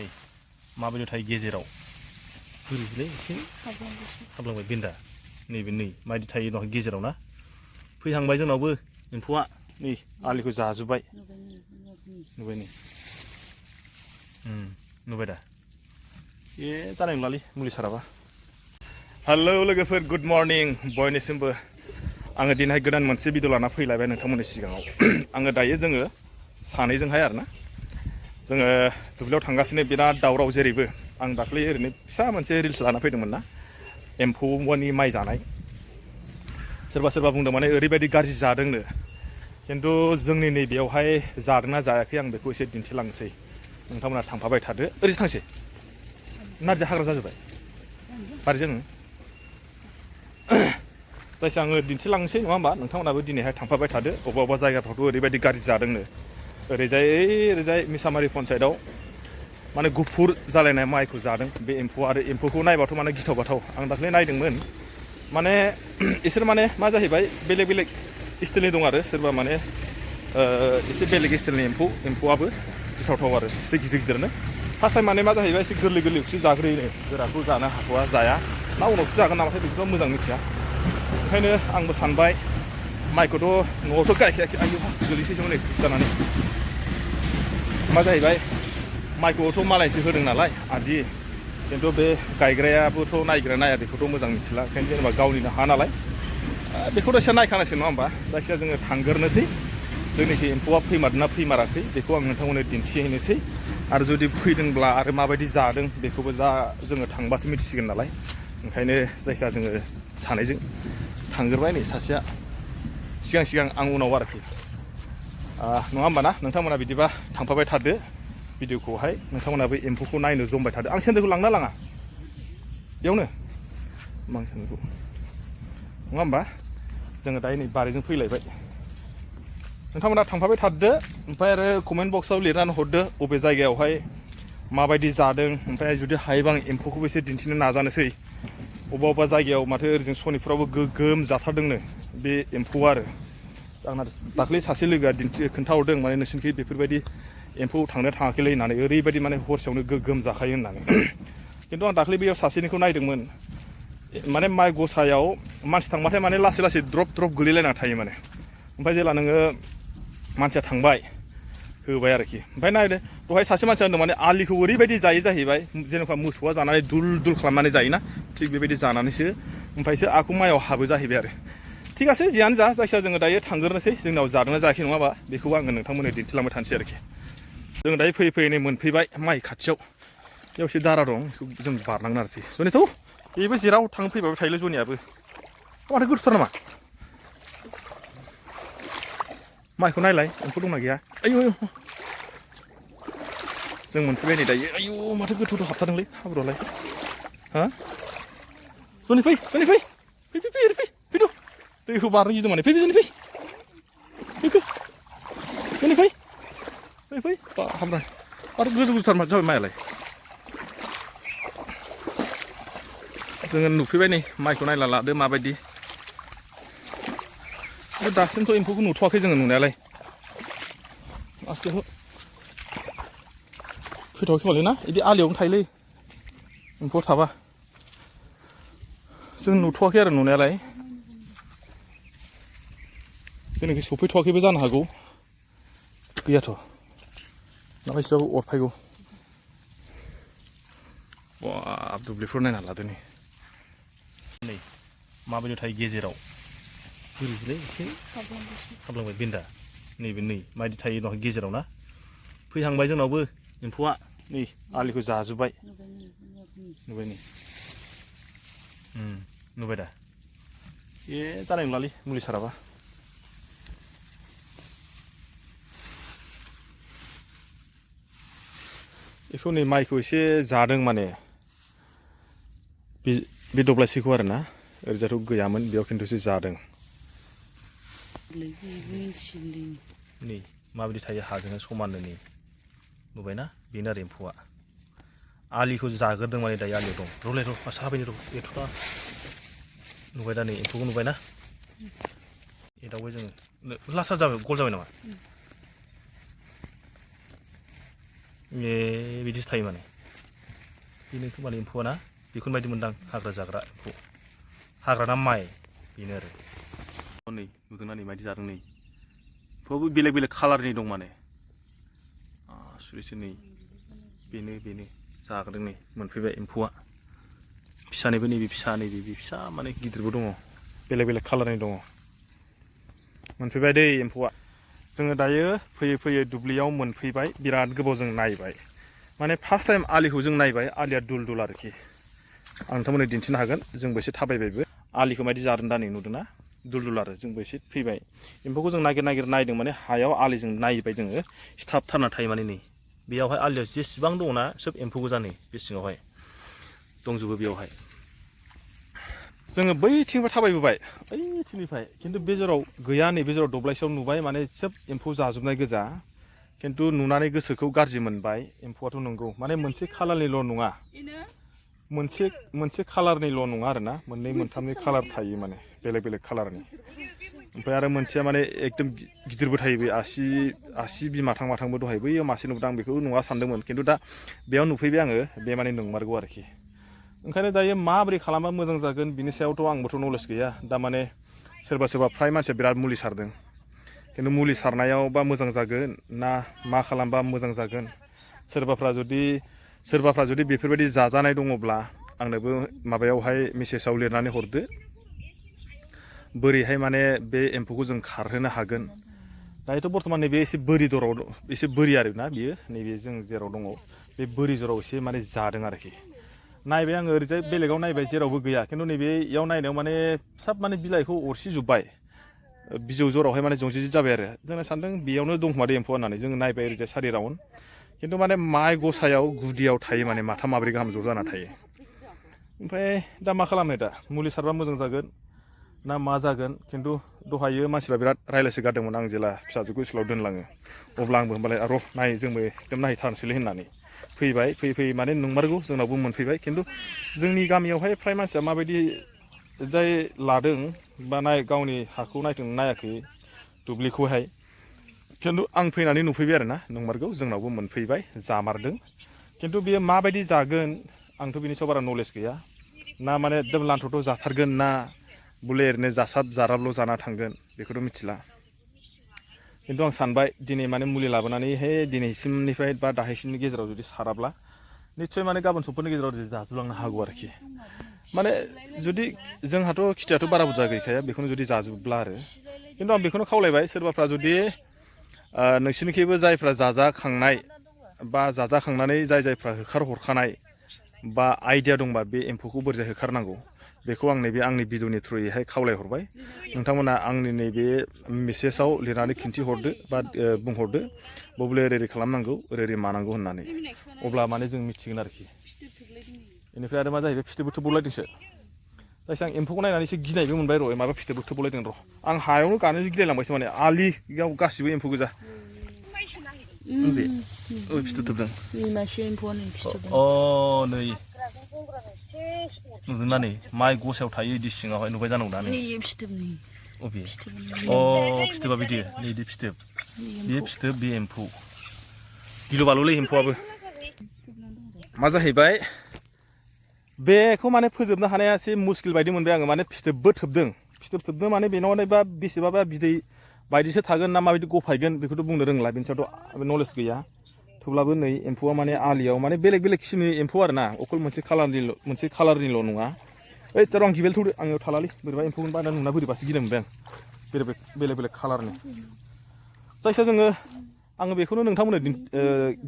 नै माबायदि थायो गेजेराव बोरैलै एसे हाबलांबाय बेन्दा नैबे नै माबायदि थायो दं गेजेराव ना फैहांबाय जोंनावबो एम्फौआ नै आलिखौ जाजोब्बाय नुबाय नै नुबाय दा ए जानाय नंलालै मुलि साराबा हेलौ लोगोफोर गुड मर्निं बयनिसिमबो आङो दिनैहाय गोदान मोनसे भिडिअ लाना फैलायबाय नोंथांमोननि सिगाङाव आङो दायो जोङो सानैजोंहाय आरोना जोङो दुब्लियाव थांगासिनो बिराद दावराव जेरैबो आं दाख्लै ओरैनो फिसा मोनसे रिल्स लाना फैदोंमोन ना एम्फौनि माइ जानाय सोरबा सोरबा बुंदों माने ओरैबायदि गाज्रि जादोंनो खिन्थु जोंनि नैबेयावहाय जादोंना जायाखै आं बेखौ एसे दिन्थिलांसै नोंथांमोना थांफाबाय थादो ओरैसो थांसै नारजिया हाग्रा जाजोब्बाय बारिजों जायखिया आङो दिन्थिलांसै नङा होमबा नोंथांमोनाबो दिनैहाय थांफाबाय थादो अबेबा अबेबा जायगाफ्रावथ' ओरैबायदि गाज्रि जादोंनो ओरैजाय मिसामारि पन्सायतआव माने गुफुर जालायनाय माइखौ जादों बे एम्फौआ आरो एम्फौखौ नायबाथ' माने गिथाव बाथाव आं दाख्लै नायदोंमोन माने इसोर माने मा जाहैबाय बेलेग बेलेग स्टाइलनि दं आरो सोरबा माने एसे बेलेग स्टाइलनि एम्फौआबो गिथावथाव आरो एसे गिदिर गिदिरनो फार्स्ट टाइम माने मा जाहैबाय एसे गोरलै गोरलैखौसो जाग्रोयोनो गोराखौ जानो हाथ'वा जाया ना उनावसो जागोन नामाथाय बेखौथ' मोजां मिथिया ओंखायनो आंबो सानबाय माइखौथ' न'आवथ' गायखायाखै आयौ गोलैसैसोमोन नै खुसि जानानै मा जाहैबाय माइखौथ' मालायसो होदों नालाय आदि खिन्थु बे गायग्रायाबोथ' नायग्रा नाया बेखौथ' मोजां मिथिला ओंखायनो जेनेबा गावनिनो हा नालाय बेखौथ' एसे नायखानांसिगोन नङा होमबा जायखिया जोङो थांग्रोनोसै जोंनिखि एम्फौआ फैमारदोंना फैमाराखै बेखौ आं नोंथांमोननो दिन्थिहैनोसै आरो जुदि फैदोंब्ला आरो माबायदि जादों बेखौबो जोङो थांबासो मिथिसिगोन नालाय ओंखायनो जायखिया जोङो सानैजों थांग्रोबाय नै सासेया सिगां आं उनाव आरोखि नङा होमबा ना नोंथांमोना बिदिबा थांफाबाय थादो भिडिअखौहाय नोंथांमोनाबो एम्फौखौ नायनो जमबाय थादो आं सेन्देलखौ लांना लाङा बेयावनो मा सेन्देलखौ नङा होमबा जोङो दायो नै बारिजों फैलायबाय नोंथांमोना थांफाबाय थादो ओमफ्राय आरो कमेन्ट बक्सआव लिरनानै हरदो बबे जायगायावहाय माबायदि जादों ओमफ्राय जुदि हायोबा आं एम्फौखौबो एसे दिन्थिनो नाजानोसै अबेबा जायगायाव माथो ओरैजों सनिपुरावबो गोगोम जाथारदोंनो बे एम्फौआ आरो आंना दाख्लै सासे लोगोआ खोन्थाहरदों माने नोंसिनिखै बेफोरबायदि एम्फौ थाङाखैलै होननानै ओरैबायदि माने हरसेयावनो गोगोम जाखायो होननानै खिन्थु आं दाख्लै बेयाव सासेनिखौ नायदोंमोन माने माइ गसायाव मानसि थांबाथाय माने लासै लासै द्रप गोलैलायना थायो माने ओमफ्राय जेला नोङो मानसिया थांबाय होबाय आरोखि ओमफ्राय नायदो दहाय सासे मानसिया होनदों माने आलिखौ ओरैबायदि जायो जाहैबाय जेनेबा मोसौआ जानानै दुल खालामनानै जायोना थिग बेबायदि जानानैसो ओमफ्रायसो आखु माइयाव हाबो जाहैबाय आरो थिग আছে जियानो जा जायखिया जोङो दायो थांग्रोनोसै जोंनाव जादोंना जायाखै नङाबा बेखौबो आङो नोंथांमोननो दिन्थिलांबाय थानोसै आरोखि जों दायो फैयै नै मोनफैबाय माइ खाथियाव बेयाव एसे दारा दं बेखौ जों बारनांगोन आरोखि जनिथ' बेबो जेराव थांनो फैबाय थायोलै जनियाबो माथो गोथौथार नामा माइखौ नायलाय एम्फौ दंना गैया आयौ जों मोनफैबाय नै दायो आयौ माथो गोथौ हाबथारदोंलै हाब्रुआलाय हा जनि फै दैखौ बारनो गिदों माने फै हाब्रा माथो गोजौथार जाबाय माइयालाय जोङो नुफैबाय नै माइखौ नायला लादो माबायदि दासिमथ' एम्फौखौ नुथ'वाखै जोङो नुनायालाय आस्थे फैथ'वाखै मालै ना बिदि आलियावनो थायोलै एम्फौ थाबा जों नुथ'वाखै आरो नुनायालाय जोंनिखि सफैथ'वाखैबो जानो हागौ गैयाथ' माबायदिबाबो अरफायगौ बाब दुब्लिफ्राव नायना लादो नै माबायदि थायो गेजेराव बोरैलै एसे हाबलांबाय बेन्दा नैबे नै माबायदि थायो दं गेजेराव ना फैहांबाय जोंनावबो एम्फौआ नै आलिखौ जाजोब्बाय नुबाय नै नुबाय दा ए जानाय नंलालै मुलि साराबा बेखौ नै माइखौ एसे जादों माने बे दब्लायसेखौ आरो ना ओरैजायथ' गैयामोन बेयाव खिन्थुसो जादों नै माबायदि थायो हाजों समाननो नै नुबायना बेनो आरो एम्फौआ आलिखौ जाग्रोदों माने दायो आलियाव दं रलाय साबायनो एथ'था नुबाय दा नै एम्फौखौ नुबायना एदावबाय जोङो लाथ्रा जाबाय गल जाबाय नामा ए बिदिसो थायो माने बेनो खोमानि एम्फौआ ना बेखौनो बायदि मोनदां हाग्रा जाग्रा एम्फौ हाग्रा ना माइ बेनो आरो नै नुदोंना नै मायदि जादों नै एम्फौआबो बेलेग बेलेग कालारनि दं माने सुरिसो नै बेनो जाग्रोदों नै मोनफैबाय एम्फौआ फिसानिबो नैबे फिसा माने गिदिरबो दङ बेलेग बेलेग कालारनि दङ मोनफैबाय दै एम्फौआ जोङो दायो फैयै दुब्लियाव मोनफैबाय बिराद गोबाव जों नायबाय माने फार्स्ट टाइम आलिखौ जों नायबाय आलिया दुल आरोखि आं नोंथांमोननो दिन्थिनो हागोन जोंबो एसे थाबायबायबो आलिखौ मायदि जादों दा नै नुदोंना दुल आरो जोंबो एसे फैबाय एम्फौखौ जों नागिर नायदों माने हायाव आलिजों नायबाय जोङो सिथाबथारना थायो माने नै बेयावहाय आलियाव जेसेबां दङना सोब एम्फौ गोजा नै बे सिङावहाय दंजोबो बेयावहाय जोङो बैथिंबो थाबायबोबाय ओइथिंनिफ्राय खिन्थु बे जेराव गैया नै बे जेराव दब्लायसेयाव नुबाय माने सोब एम्फौ जाजोबनाय गोजा खिन्थु नुनानै गोसोखौ गाज्रि मोनबाय एम्फौआथ' नंगौ माने मोनसे खालारनिल' नङा मोनसे खालारनिल' नङा आरोना मोननै मोनथामनि खालार थायो माने बेलेग खालारनि ओमफ्राय आरो मोनसेया माने एकदम गिदिरबो थायो बे आसि माथांबो दहाय बैयाव मासे नुदों आं बेखौ नङा सानदोंमोन खिन्थु दा बेयाव नुफैबाय आङो बे माने नंमारगौ आरोखि ओंखायनो दायो माबोरै खालामबा मोजां जागोन बिनि सायावथ' आंबोथ' नलेज गैया दा माने सोरबा फ्राय मानसिया बिराद मुलि सारदों खिन्थु मुलि सारनायाव बा मोजां जागोन ना मा खालामबा मोजां जागोन सोरबाफ्रा जुदि बेफोरबायदि जाजानाय दङब्ला आंनोबो माबायावहाय मेसेजाव लिरनानै हरदो बोरैहाय माने बे एम्फौखौ जों खारहोनो हागोन दायोथ' बर्थमान नैबे एसे बोरि दराव एसे बोरि आरोना बियो नैबे जों जेराव दङ बे बोरि जराव एसे माने जादों आरोखि नायबाय आङो ओरैजाय बेलेगाव नायबाय जेरावबो गैया खिन्थु नैबेयाव नायनायाव माने सब माने बिलाइखौ अरसिजोब्बाय बिजौ जरावहाय माने जंजिजि जाबाय आरो जोङो सानदों बेयावनो दं खोमा एम्फौ होननानै जोङो नायबाय ओरैजाय सारि राउन्ड खिन्थु माने माइ गसायाव गुदियाव थायो माने माथाम माब्रै गाहाम ज' जाना थायो ओमफ्राय दा मा खालामनो दा मुलि सारबा मोजां जागोन ना मा जागोन खिन्थु दहायो मानसिफ्रा बिराद रायलायसो गारदोंमोन आं जेला फिसाजोखौ स्कुलाव दोनलाङो अब्ला आंबो होनबालाय नाय जोंबो एकदम नायहैथारनोसैलै होननानै फैयै माने नंमारगौ जोंनावबो मोनफैबाय खिन्थु जोंनि गामियावहाय फ्राय मानसिया माबायदि जाय लादों बा गावनि हाखौ नायाखै दुब्लिखौहाय खिन्थु आं फैनानै नुफैबाय आरोना नंमारगौ जोंनावबो मोनफैबाय जामारदों खिन्थु बेयो माबायदि जागोन आंथ' बिनि सायाव बारा नलेज गैया ना माने एकदम लान्थ'थ' जाथारगोन ना बले ओरैनो जाराबल' जाना थांगोन बेखौथ' मिथिला खिन्थु आं सानबाय दिनै माने मुलि लाबोनानैहाय दिनैसिमनिफ्राय बा दाहायसिमनि गेजेराव जुदि साराब्ला निस्सय माने गाबोन समफोरनि गेजेराव जाजोबलांनो हागौ आरोखि माने जुदि जोंहाथ' खिथियाथ' बारा बुरजा गैखाया बेखौनो जुदि जाजोबब्ला आरो खिन्थु आं बेखौनो खावलायबाय सोरबाफ्रा जुदि नोंसोरनिखैबो जायफ्रा जाजाखांनाय बा जाजाखांनानै जायफ्रा होखारहरखानाय बा आइडिया दंबा बे एम्फौखौ बोरैजाय होखारनांगौ बेखौ आं नैबे आंनि भिडिअनि थ्रुयैहाय खावलायहरबाय नोंथांमोना आंनि नैबे मेसेजाव लिरनानै खिन्थिहरदो बा बुंहरदो बबले ओरै खालामनांगौ ओरै मानांगौ होननानै अब्ला माने जों मिथिगोन आरोखि बेनिफ्राय आरो मा जाहैबाय फिथोबबो थोबबावलायदोंसो जायखि आं एम्फौखौ नायनानै एसे गिनायबो मोनबाय र' माबा फिथोबबो थोबबावलायदों र' आं हायावनो गानो गिलायलांबायसो माने आलियाव गासिबो एम्फौ गोजा फिथोब थोबदों नै नुदोंना नै माइ गसायाव थायो बिदि सिङावहाय नुबाय जानांगौ दा नै अबे फिथोबा बिदि नै फिथोब बे एम्फौ गिलु बालुलै एम्फौआबो मा जाहैबाय बेखौ माने फोजोबनो हानाया एसे मुस्किल बायदि मोनबाय आङो माने फिथोबबो थोबदों माने बेनाव बा बेसेबाबा बिदै बायदिसो थागोन ना माबायदि गफायगोन बेखौथ' बुंनो रोंला बेनि सायावथ' नलेज गैया थेवब्लाबो नै एम्फौआ माने आलियाव माने बेलेग किसिमनि एम्फौ आरोना अकल मोनसे खालारनिल' नङा ओइ र' आं गिबेल थौदो आंनियाव थालालै बोरैबा एम्फौखौनो बायना नुना बोरैबासो गिनाय मोनबाय आं बेलेग खालारनि जायखिया आङो बेखौनो नोंथांमोननो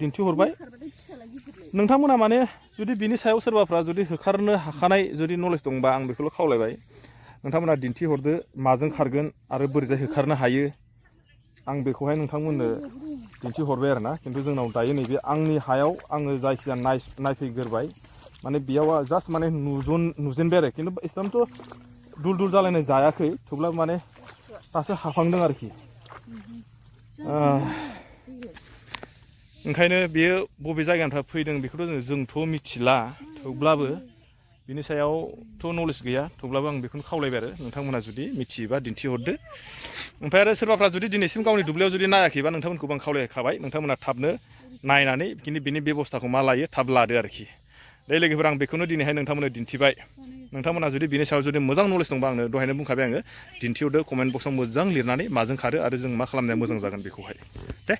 दिन्थिहरबाय नोंथांमोना माने जुदि बिनि सायाव सोरबाफ्रा जुदि होखारनो हाखानाय जुदि नलेज दंबा आं बेखौल' खावलायबाय नोंथांमोना दिन्थिहरदो माजों खारगोन आरो बोरैजाय होखारनो हायो आं बेखौहाय नोंथांमोननो दिन्थिहरबाय आरोना खिन्थु जोंनाव दायो नैबे आंनि हायाव आङो जायखिजाया नायफैग्रोबाय माने बेयाव जास्ट माने नुजेनबाय आरो खिन्थु इसेबांथ' दुल जालायनाय जायाखै थेवब्लाबो माने दासो हाफांदों आरोखि ओंखायनो बेयो बबे जायगानिफ्राय फैदों बेखौथ' जोंथ' मिथिला थेवब्लाबो बिनि सायावथ' नलेज गैया थेवब्लाबो आं बेखौनो खावलायबाय आरो नोंथांमोना जुदि मिथियोबा दिन्थिहरदो ओमफ्राय आरो सोरबाफ्रा जुदि दिनैसिम गावनि दुब्लियाव जुदि नायाखैबा नोंथांमोनखौबो आं खावलायखाबाय नोंथांमोना थाबनो नायनानै बिनि बेबस्थाखौ मा लायो थाब लादो आरोखि दे लोगोफोर आं बेखौनो दिनैहाय नोंथांमोननो दिन्थिबाय नोंथांमोना जुदि बिनि सायाव जुदि मोजां नलेज दंबा आंनो दहायनो बुंखाबाय आङो दिन्थिहरदो कमेन्ट बक्सआव मोजां लिरनानै माजों खारो आरो जों मा खालामनाया मोजां जागोन बेखौहाय दे